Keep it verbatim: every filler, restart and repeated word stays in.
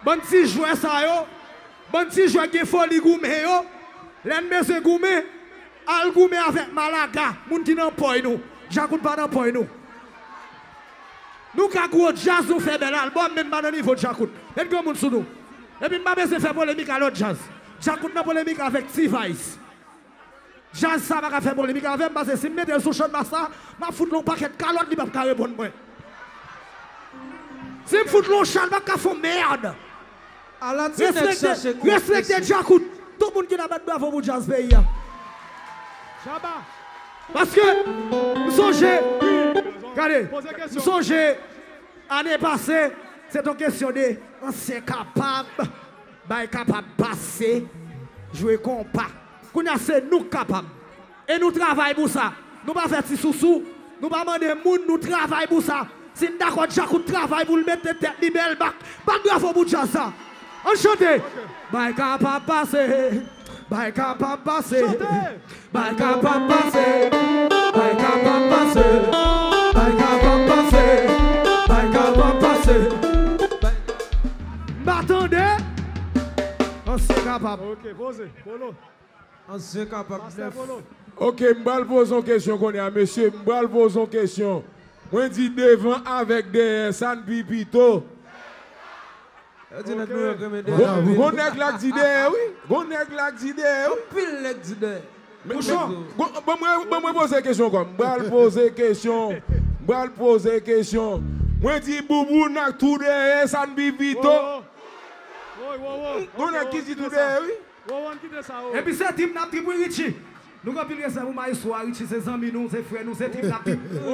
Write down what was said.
Bann ti jwè sa yo, bann ti jwè k gen foli goumen yo, lè n bezwen goumen, al goumen avèk Malaga, moun ki nan pòy nou. Djakout pa nan pòy nou. Nou ka gwo djaz, nou fè bèl albòm, men n pa nan nivo Djakout. Met granmoun sou nou. Epi m pa bezwen fè polemik a lòt djaz. Djakout nan polemik avèk T-Vice. Djaz sa pa ka fè polemik avè m, paske si m mete l sou Channmas la, m ap fout l yon pakèt kalòt, li p ap ka reponn mwen. Si m fout l yon chat, l p ap ka fè yon mèd. Ala ti nèg chache konfesyon. Respekte Djakout. Tout moun ki la bat bravo pou djaz peyi a. Paske m sonje, gade, m sonje ane pase, se t yon kesyon de ansyen kapab. Bay kapab pase, jwe konpa. Kounye a se nou k kapab. E nou travay pou sa. Nou pa fè ti sousou, nou pa mande moun, nou travay pou sa. Si n dakò Djakout travay pou l mete tèt li bèl bak, bat bravo pou djaz sa. Ann chante. Bay kapab pase, bay kapab pase. Bay kapab pase, bay kapab pase, bay kapab pase, bay kapab pase. M pa tande. Ansyen kapab. Ok, poze, Polo. Ansyen kapab nèf. Ok, m pral poze yon kesyon kounye a, mesye. M pral poze yon kesyon. Mwen di devan avèk dèyè, sa n pi pito? Yo di nèg Nouyòk renmen dèyè. Gon nèg la k di dèyè, wi. Gon nèg la k di dèyè, wi. Anpil nèg di dèyè. Bouchon. Bon, mwen, bon, mwen poze kesyon ankò. M pral poze kesyon. M pral poze kesyon. Mwen di Boubouna k tou dèyè, sa n pi pito? Gon nèg ki di tou dèyè, wi. Epi se trip n ap trip, wi, Richie. Nou gen anpil respè pou mayestwo a, Richie se zanmi nou, se frè nou, se trip n ap trip.